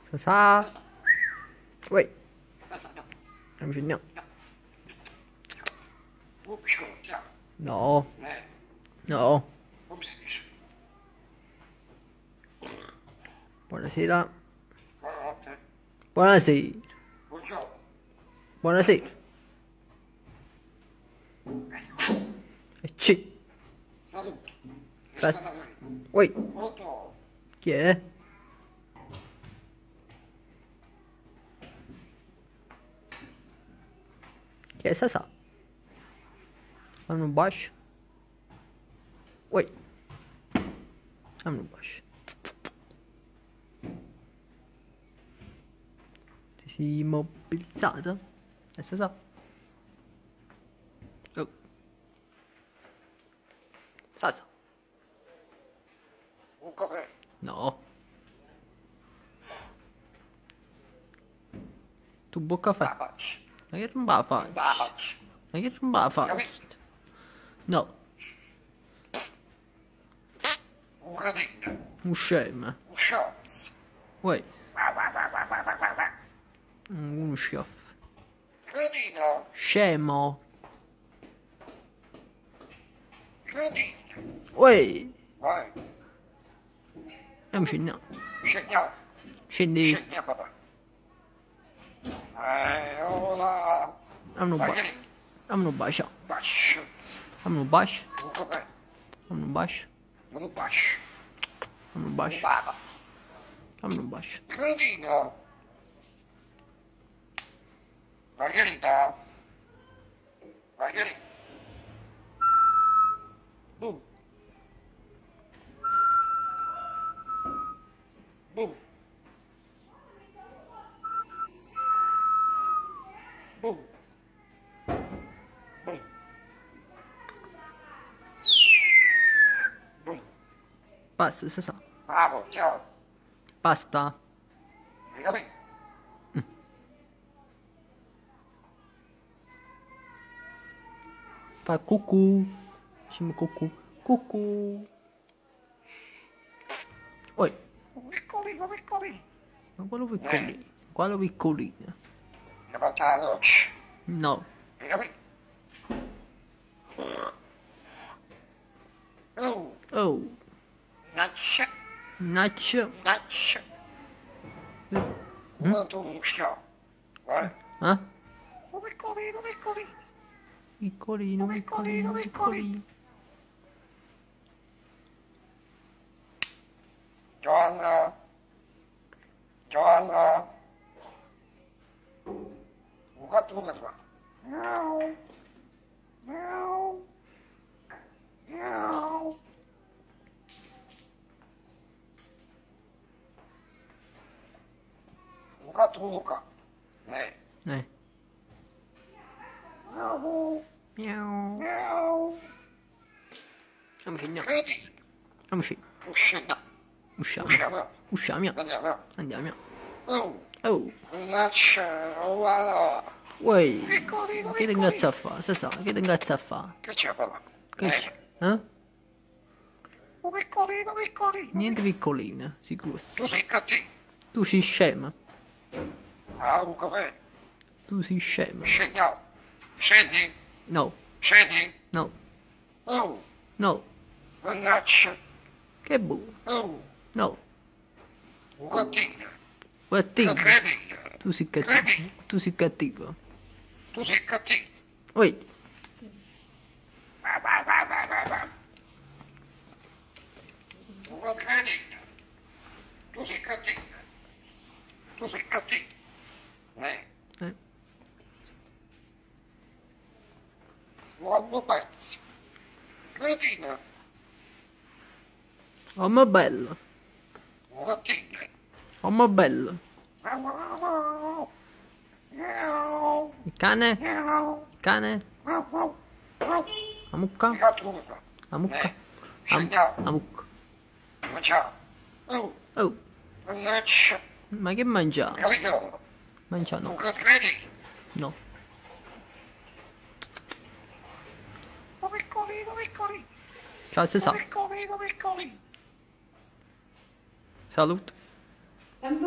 Sasà. Uè. No. No. No. Buonasera. Buonasera. Buonasera. C. Uè. Chi è? Chi è Sasà? Fammi un bacio. Uè. Fammi un bacio. Ti sei immobilizzata? È Sasà? Oh. Sasà. No. Tu vuò caffè? Ma che nun 'a faccio? Ma che nun 'a faccio? No. 'O scemo. Uè. Uno schiaffo. Scemo. Uè. Jammocenn. Scendi. Damme nu bacio. Damme nu bacio. Damme nu bacio. Damme nu bacio. Damme nu bacio. Damme nu bacio. Margherita. Margherita. Boom. Boom. Boom. Boom. Boom. Basta, Sasà. Bravo, ciao. Basta. Fa cucù. Facciamo cucù. Cucù. Oi. Piccolino, piccolino. Ma quale piccolino? Quale piccolino? No. Oh. Naccia. Mm? Eh? Piccolino, piccolino. Piccolino, piccolino, piccolino. Giovanna. Giovanna. Un gatto che fa. Miau. Miau. Miau. Un gatto Luca. Eh. Eh. Miau. Miau. Miau. Jammocenn. Jammocenn. Uscita. Usciamo. Usciamo. Usciamo. Andiamo. Andiamo. Oh. Oh. Mannaggia, Uè. Piccolino, Che te incazza a fa? Sasà, che te incazza a fa? Che c'è papà? Che c'è? Eh? Un piccolino, piccolino. Niente piccolino, sicuro. Tu sei cattivo. Tu sei scema. Ah, un caffè. Tu sei scema. Scendiamo. Scendi. No. Scendi. No. Oh. No. Mannaggia. Che buono. Oh. No. Un gattino. Gattino. Cretino. Tu sei cattivo. Tu sei cattivo. Tu sei cattivo. Uè. Va, va, va, va, va, va. Un cretino. Tu sei cattivo. Tu sei cattivo. Eh. Eh. Uomo pazzo. Cretino. Uomo bello. Un gattino. Uomo bello. Miau. Miau. Il cane? Miau. Il cane? Miau, miau, miau. La mucca? Gatto Luca. La mucca? Eh. Scendiamo. La mucca. Mangiamo. Oh. Oh. Mannaggia. Ma che mangia? Capito? Mangia no. Un cretino. No. Un piccolino, piccolino. Ciao Sasà. Piccolino, piccolino. Salute. Tempo.